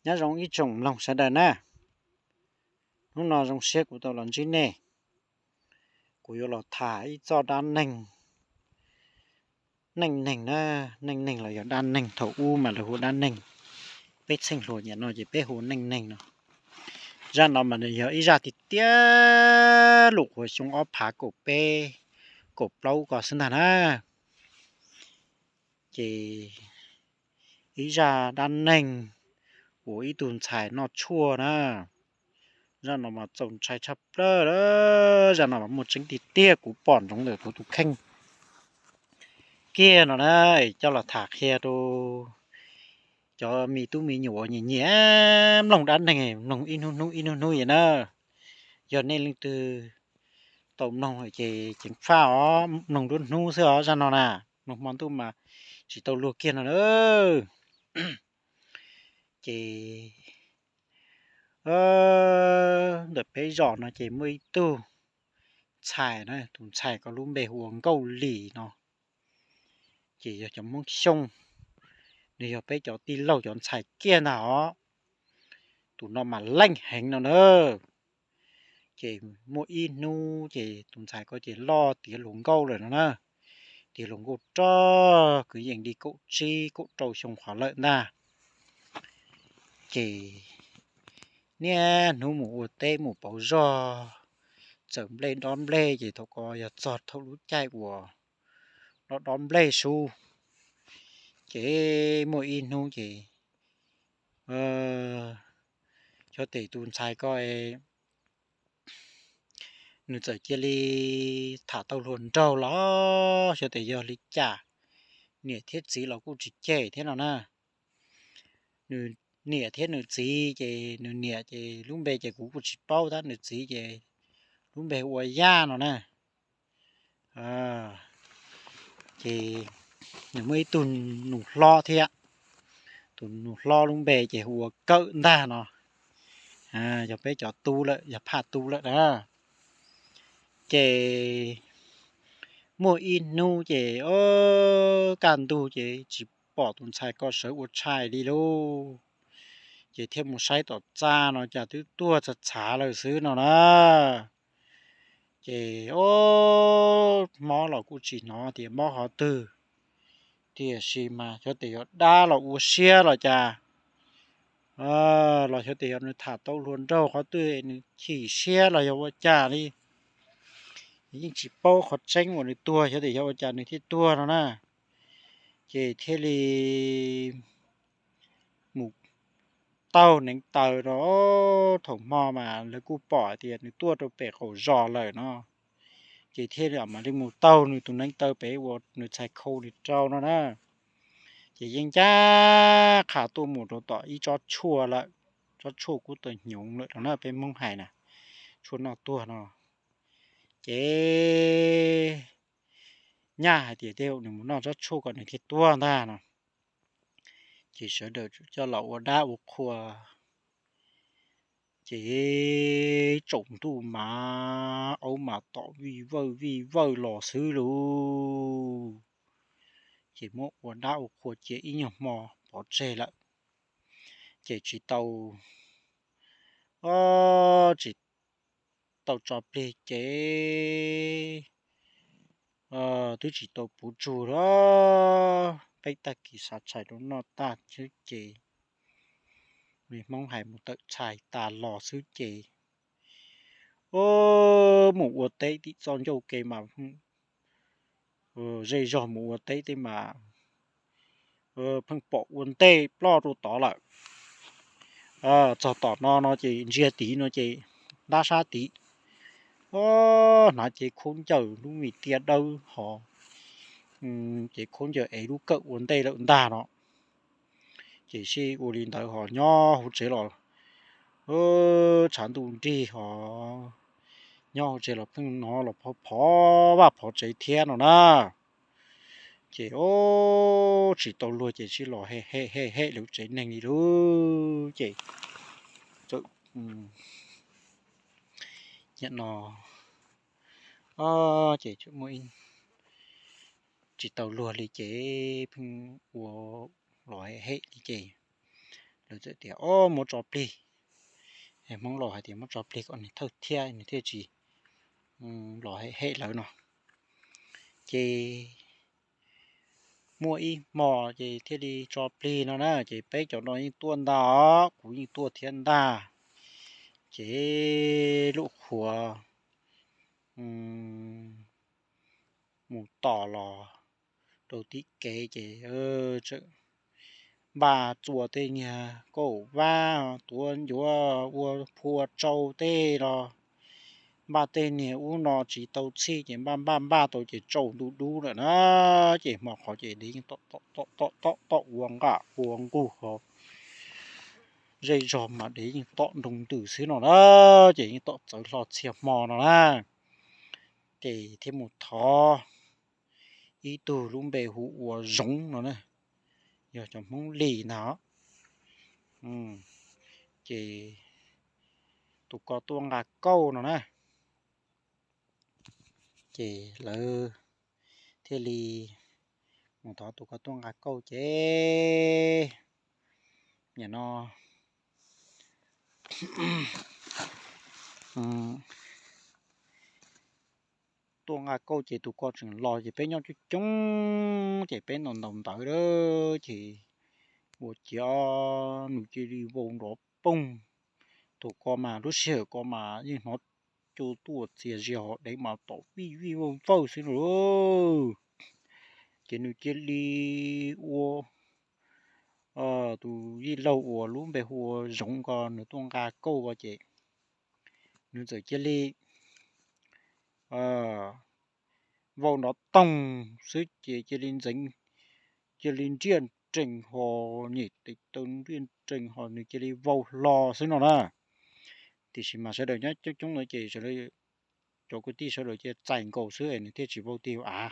Nyob zoo ib tsoom mloog sawv daws na, hnub no zoo siab kuv tau los ntsib nej. Kuv yuav los tham ib txoj dab neeg, neej neeg na, neej neeg los yog dab neeg, thaum ub mas lawv hu dab neeg, peb txheej hluas nyam no ces peb hu neej neeg no. Zaj no mas nws yog ib zaj tiag tiag, lub qhuav xyoo ob phav kaum peb, kaum plaub ko xwb ntag na. Ces ib zaj dab neeg uas ib tug ntxhais noj tshuaj na. Zaj no mas txaus ntshai tshaj plaws, zaj no mas muaj tseeb tiag tiag, kuv pom ntsoov ntawm kuv tus kheej kiag no na. Coj los tham qhia rau cov me tub me nyuam uas nyiam nyiam mloog dab neeg, mloog ib hnub hnub ib hnub hnub na. Yog nej leej twg tau mloog ces ceev faj os, mloog nruab hnub xwb os zaj no na. Mloog hmo ntuj mas tsis tau luag kiag no na. Ces ntawm peb zos no ces muaj ib tug ntxhais na, tus ntxhais ko lub npe hu ua Nkauj Lis no, ces yog cov Hmoob Xyooj, nws yog peb cov tij laug cov ntxhais kiag ntag os. Tus no mas leej heev no na. Ces muaj ib hnub ces tus ntxhais ko ces loj tiav hluas nkauj lawm no na, tiav hluas nkauj rog kwv yees li kaum tsib kaum rau xyoo qhov lawm ntag. Ces niaj hnub mus ua teb mus pauv zog, txawm nplej dob nplej, ces thaum ko yog txog thaum lub caij uas dob dob nplej sub. Ces muaj ib hnub ces xyov tes tus ntxhais ko nws txawm cia li tham tau hluas nraug los xyov tes yog li cas, niam thiab txiv los kuj tsis cem thiab no na. Nws niam thiab nws txiv ces nws niam ces lub npe ces kuv kuj tsis paub tab, nws txiv ces lub npe hu ua Yaj no na. Ces nws muaj ib tug nus hlob thiab, tus nus hlob lub npe ces hu ua Kawm ntag no. Yog peb cov tub lawm, yog phaj tub lawm na. Ces muaj ib hnub ces kaj ntug ces tsis pom tus ntxhais ko sawv ua tshais li lauj. Ces thiaj mus saib tom txaj no cas twb tuag txhav txhav lawm xwb no na. Ces mob los kuj tsis hnov tias mob qhov twg, tiam sis mas xyov tes yog dab los ua siab los cas, los xyov tes yog nws tham tau hluas nraug qhov twg nws chim siab los yog ua cas li. Yeej tsis paub qhov tseeb uas nws tuag xyov tes yog ua cas nws thiaj tuag no na. Ces thiaj li mus taug neev taw rau, thaum hmo mas lawv kuj pom tias nws tuaj rau pem qaum zos lawm no. Ces thiaj li mam li mus taug nws tus neev taw pem uas nws txhais khau nws rau no na. Ces yeej ncaj qha tuaj mus rau tom ib tsob tshuaj lawm, tsob tshuaj kuj tau hnyuv lawm no na, peb Hmoob hais na, tshuaj noj tuag no. Ces nyaj hais tias tej zaum nws mus noj tsob tshuaj kom nws thiaj tuag ntag no. Ces sawv daws coj los ua dab ua qhua, ces tsaus ntuj mas aub mas tom vij vawj vij vawj los xwb lauj. Ces muab ua dab ua qhua cia ib nyuag hmo pov tseg lawm. Ces tsis tau, tsis tau tso plig ces twb tsis tau puv tsug lawm. Peb tag kis xav tshais rau noj tag xwb ces, li Hmoob hais mus tawm txhais tas los xwb ces, mus ua teb tim txoj ncauj ke mas, zej zog mus ua teb tej mas pheej pom ua ntej ploj rau tod lawm. Txog tom no no ces ntsia tid no ces, ntab sab tid, hnav cev khaub ncaws lub me tiaj dawb hos, cev khaub ncaws ev lub kawm ua ntej lawm ntag no. Ces sij ua li ntawd hos nyob hauv tsev los tshav ntuj nrig hos, nyob hauv tsev los pheej hnov los phov phov vaj phov tsev thiab no na. Ces tsis tau luag ces sij los hem hem hem lawv tsev neeg li lub ces, no, ces tsis tau luag li ces pheej ua los hem li ces lawv txawm tias, Ob, muab tso plig. Hmoob laus hais tias, Muab tso plig kom nws thawj thiab nws thiaj tsis los hem lawv no. Ces muaj ib hmo ces thiaj li tso plig no na, ces peb cov no yeej tuaj ntag os, kuv yeej tuaj thiab ntag. Ces lub qhuav mus tom los rau tim kev ces txawm npaj txua tej niag kauj vab tuav ncuav ua phua tsau tej los npaj tej niag ub no tsis tau txhij ces npaj npaj npaj tau ces tsaus ntuj dub lawm na. Ces hmo qhov ces dev yeej tom tom tom tom tom ua nqaj ua nqug ho zej zog mas dev yeej tom nroo ntws xwb no na, ces yeej tom txawv hlo txhia hmo no na. Ces thiaj mus thov ib tug lub npe hu ua Zoov no na, yog cov Hmoob Lis ntag. Ces tus ko tuaj nqa kauj no na, ces lawv thiaj li mus thov tus ko tuaj nqa kauj ces nim no tuaj nqa kauj ces tus ko tseem los ces peb nyob coob coob ces peb ntaus ntaus ntawv lawm ces ua ciav nws cia li vau nrov poog. Tus ko mas lub sij hawm ko mas yeej hnov cua tuaj txias zias ho dev mas tom vij vij vawj vawj xwb na. Ces nws cia li ua, tus yij laug uas lub npe hu ua Zoov ko nws tuaj nqa kauj ko ces nws txawm cia li vau nrov toog xwb ces cia li ntxeev, cia li nriaj nrees ho nyem tes taw nriaj nrees ho nws cia li vau hlo xwb no na. Tiam sis mas sawv daws nyob coob coob no ces cov kwv tij sawv daws cia txais nkaus xwb es nws thiaj tsis vau tig av.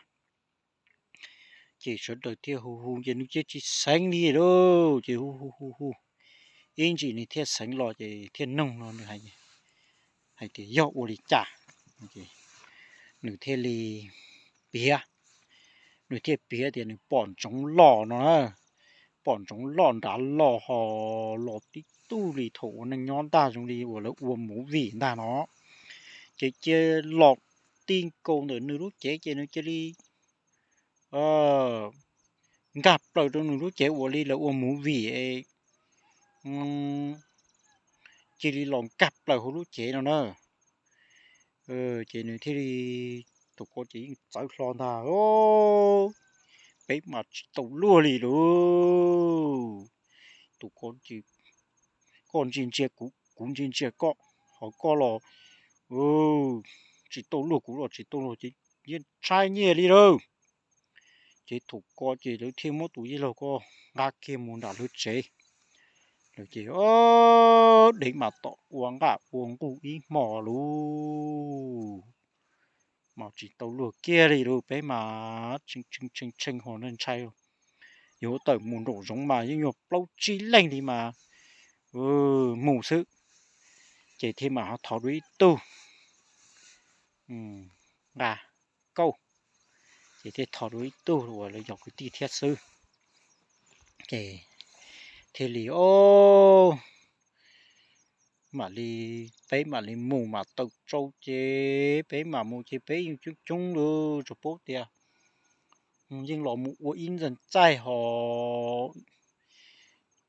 Ces sawv daws thiaj hu hu ces nws cia tsis xeev li lauj, ces hu hu hu hu ib ntsis nws thiaj xeev los ces thiaj noog no nws hais tias yog ua li cas. Nws thiaj li piav, nws thiaj piav tias nws pom ntsoov loj no na, pom ntsoov loj nrad loj ho los tib tug li thaum ua neej nyob ntag zoo li uas lawv ua movie ntag no. Ces cia los ti nkaus ntawm nws lub cev ces nws cia li nkag plaws rau nws lub cev ua li lawv ua movie, cia li los nkag plaws hauv lub cev no na. Ces nws thiaj li, tus ko ces yeej txawv hlo ntag, peb mas tsis tau luag li lauj. Tus ko ces koj ntsia ntsia kuv, kuv ntsia ntsia koj, ho koj los tsis tau luag kuv los tsis tau luag ces yeej ntshai nyiaj li lauj. Ces thaum ko ces lawv thiaj muab tus yij laug ko nqa kiag mus nram lawv tsev. Lawv ces dev mas tom ua nqaj ua nqug ib hmo lauj, mas tsis tau luag kiag li lauj, peb mas tshee tshee tshee ho ntshai. Yuav tawm mus nraum zoov mas yeej yog plaub tsib leeg li mas mus xwb. Ces thiaj mam ho thov dua ib tug nqa kauj, ces thiaj thov dua ib tug uas lawv yog kwv tij thiab xwb. Ces thiaj li, o, mam li, peb mam li mus mas tawm tsau ces peb mam mus ces peb yeej coob coob li, tsuas paub tias yeej los mus ua ib ntxeeg txaij ho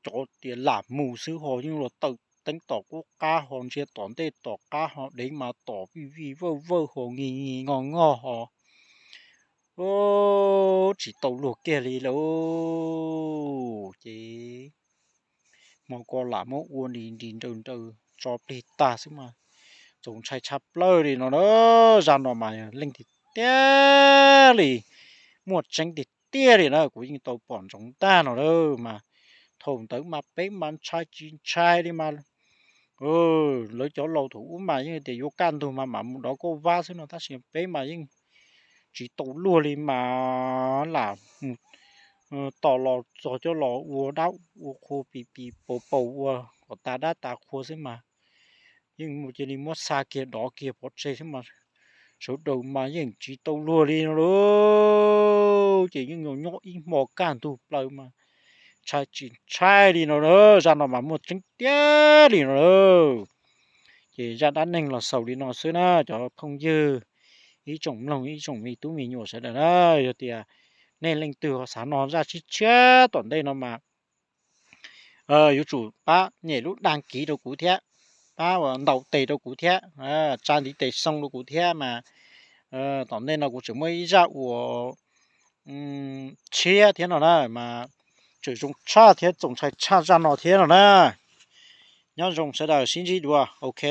cov tias lam mus xwb ho yeej los tawm teeb tom qub qab ho ntsia tom ntej tom qab ho dev mas tom vij vij vawj vawj ho nki nki ngog ngog ho tsis tau luag kiag li lauj. Ces hmo ko lam muab ua nri nri nraws nraws tso plig tag xwb mas txaus ntshai tshaj plaws li no na. Zaj no mas leej tiag tiag li, muaj tseeb tiag tiag li na, kuv yeej tau pom ntsoov tag no na. Mas thaum ntawd mas peb mas ntshai tsis ntshai li mas lawv cov laus thaum ub mas yeej tias yuav kaj ntug mas mam mus dov kauj vab xwb no, tab sis peb mas yeej tsis tau luag li mas lam mus tos los txog coj los ua dab ua qhua pis pis paus paus ua kom tas dab tas qhua xwb mas yeej mus cia li muab xa kiag dov kiag pov tseg xwb mas sawv daws mas yeej tsis tau luag li no lauj. Ces yeej nyob ib hmo kaj ntug plaws mas ntshai tsis ntshai li no lawm, zaj no mas muaj tseeb tiag li no lawm. Ces zaj dab neeg los xaus li no xwb na cov phooj ywg, ib tsoom mloog ib tsoom me tub me nyuam sawv daws na, yog tias nej leej twg xav nrog zaj tshiab tshiab tom ntej no mas yuav tsum pab nyem lub dag kiv rau kuv thiab, pab ua ntaus tes rau kuv thiab, tsa ntiv tes xoo rau kuv thiab mas tom ntej no kuv tseem muaj ib zaj uas tshiab thiab no na mas tseem zoo tshaj thiab txaus ntshai tshaj zaj no thiab no na. Nyob zoo sawv daws sib ntsib dua, ok.